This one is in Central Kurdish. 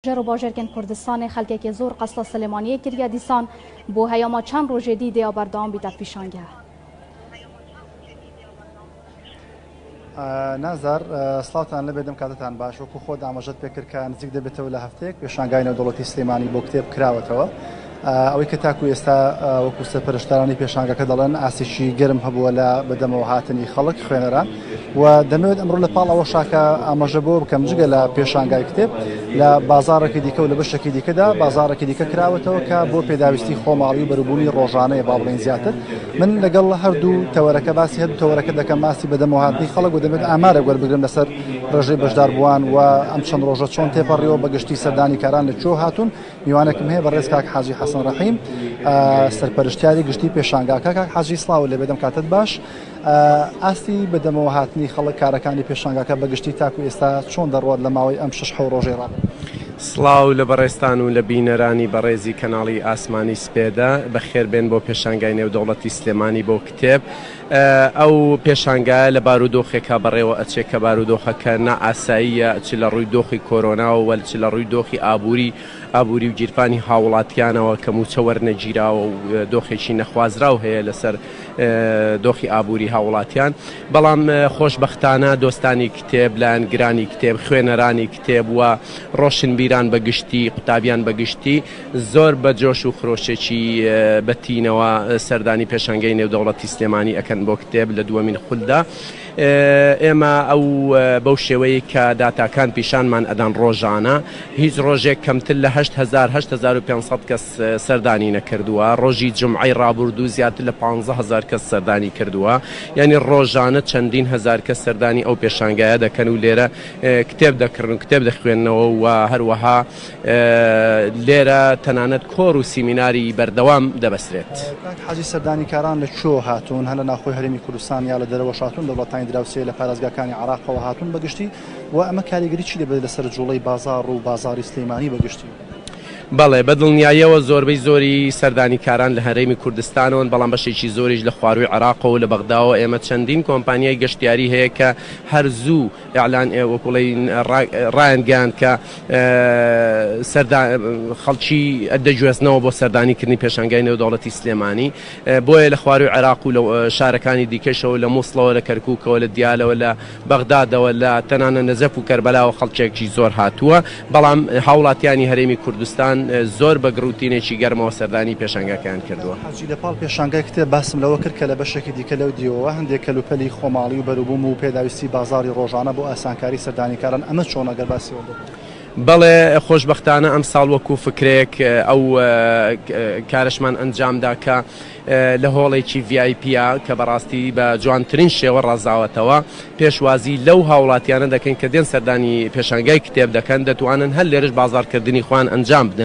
Bajer û bajerkên Kurdistanê xelkekê zor qesla Silêmaniyê kiriye dîsan bo heyama çend rojê dî dêya berdewam bîte pîşangeh. نازدار سڵاوتان لەبێ دەم کاتتان باش وەکو خۆت ئاماژەت پێکرد کە نزیک دەبێتەوە لە هەفتەیەک پێشانگای نێودەوڵەتی سلێمانی بۆ کتێب کراوەتەوە ئەوەی کە تاکو ئێستا وەکو سەرپەرشتارانی پێشانگەکە دەڵێن ئاستێکی گەرم هەبووە لە بەدەمەوە هاتنی خەڵک خوێنەران و دەمەوێت ئەمڕۆ لە پاڵ ئەوە شاکە ئاماژە بۆ بکەم جگە لە پێشانگای کتێب لە بازاڕێکی دیکە و لە بەشێکی دیکەدا بازاڕێکی دیکە کراوەتەوە کە بۆ پێداویستی خۆماڵی و بەروبوومی ڕۆژانەیە با بڵێین زیاتر من لەگەڵ هەردوو تەوەرەکە باسی هەردوو تەوەرەکە دەکەم باسی بەدەمەوە هاتنی خەڵک و دەمێت ئامارێک وەربگرم لەسەر ڕێژەی بەشداربووان و ئەم چەند ڕۆژە چۆن تێپەڕیەوە بەگشتی سەردانیکاران لە کوێ هاتوون میوانێکم هەیە بەڕێز کاک حاجی حەسەن ڕەحیم سەرپەرشتیاری گشتی پێشانگاکە کاک حاجی سڵاو لێ بێدەم کاتت باش ئاستی بەدەمەوە هاتنی خەڵک کارەکانی پێشانگاکە بەگشتی تاکو ئێستا چۆن دەڕوات لە ماوەی ئەم شش حەو ڕۆژەی ڕابردوو؟ سڵاو لە بەڕێزتان و لە بینەرانی بەڕێزی کەناڵی ئاسمانی سپێدە، بەخێربێن بۆ پێشانگای نێودەوڵەتی سلێمانی بۆ کتێب. ئەو پێشانگایە لە بارودۆخێکا بەڕێوە ئەچێ کە بارودۆخەکە نائاساییە چ لە ڕووی دۆخی کۆرۆناوە وە چ لە ڕووی دۆخی ئابووری ئابووری و گیرفانی هاووڵاتیانەوە کە مووچە وەرنەگیراوە و دۆخێکی نەخوازراو هەیە لەسەر دۆخی ئابووری هاووڵاتیان بەڵام خۆشبەختانە دۆستانی کتێب لایەنگرانی کتێب خوێنەرانی کتێب و ڕۆشنبیران بە گشتی قوتابیان بە گشتی زۆر بە جۆش و خرۆشێکی بە تینەوە سەردانی پێشانگەی نێودەوڵەتی سلێمانی ئەکەن بۆ کتێب لە دووەمین خولدا. ئێمە ئەو بەو شێوەیەی کە داتاکان پیشانمان ئەدەن ڕۆژانە هیچ ڕۆژێک کەمتر لە 8000 8500 کەس سەردانی نەکردووە ڕۆژی جمعەی ڕابوردوو زیاتر لە 15000 کەس سەردانی کردووە یعنی ڕۆژانە چەندین هەزار کەس سەردانی ئەو پێشانگایە دەکەن و لێرە کتێب دەکڕن و کتێب دەخوێننەوە و هەروەها لێرە تەنانەت کۆڕ و سیمیناری بەردەوام دەبەسترێت. کاک حاجی سەردانیکاران لە کوێوە هاتوون هەر لە ناوخۆی هەرێمی کوردستان یا لە دەرەوەش هاتوون لە وڵاتانی دراوسێ لە پارێزگاکانی عێراقەوە هاتوون بە گشتی و ئەمە کاریگەری چی دەبێت لەسەر جوڵەی بازاڕ و بازاڕی سلێمانی بە گشتی؟ بەڵێ بە دڵنیاییەوە زۆربەی زۆری سەردانیکاران لە هەرێمی کوردستانەوەن بەڵام بەشێکی زۆریش لە خوارووی عێراقەوە و لە بەغداوە ئێمە چەندین کۆمپانیای گەشتیاری هەیە کە هەر زوو ئیعلان وەکوڵێین ڕایانگەیاند کە سەردا خەڵکی دەگوێزنەوە بۆ سەردانی کردنی پێشانگای نێودەوڵەتی سلێمانی بۆیە لە خواروی عێراق و لە شارەکانی دیکەشەوە لە مووسڵەوە لە کەرکووکەوە لە دیالەوە لە بەغدادەوە لە تەنانە نەجەف و کەربەلاوە خەڵکێکی زۆر هاتووە بەڵام هاوڵاتیانی هەرێمی کوردستان زۆر بە گڕوتینێکی گەرمەوە سەردانی پێشانگاکەیان کردووە. حاجی لە پاڵ پێشانگای کتێب باسم لەوە کرد کە لە بەشێکی دیکە لەو دیوەوە هەندێک کەلوپەلی خۆماڵی و بەروبووم و پێداویستی بازاڕی ڕۆژانە بۆ ئاسانکاری سەردانیکاران ئەمە چۆنە گەر باسی ئەوە بکەی؟ بەڵێ خۆشبەختانە ئەمساڵ وەکو فکرەیەک ئەو کارەشمان ئەنجامدا کە لە هۆڵێکی VIP ە کە بەڕاستی بە جوانترین شێوە ڕازاوەتەوە پێشوازی لەو هاوڵاتیانە دەکەین کە دێن سەردانی پێشانگای کتێب دەکەن دەتوانن هەر لێرەش بازاڕکردنی خۆیان ئەنجام بدەن.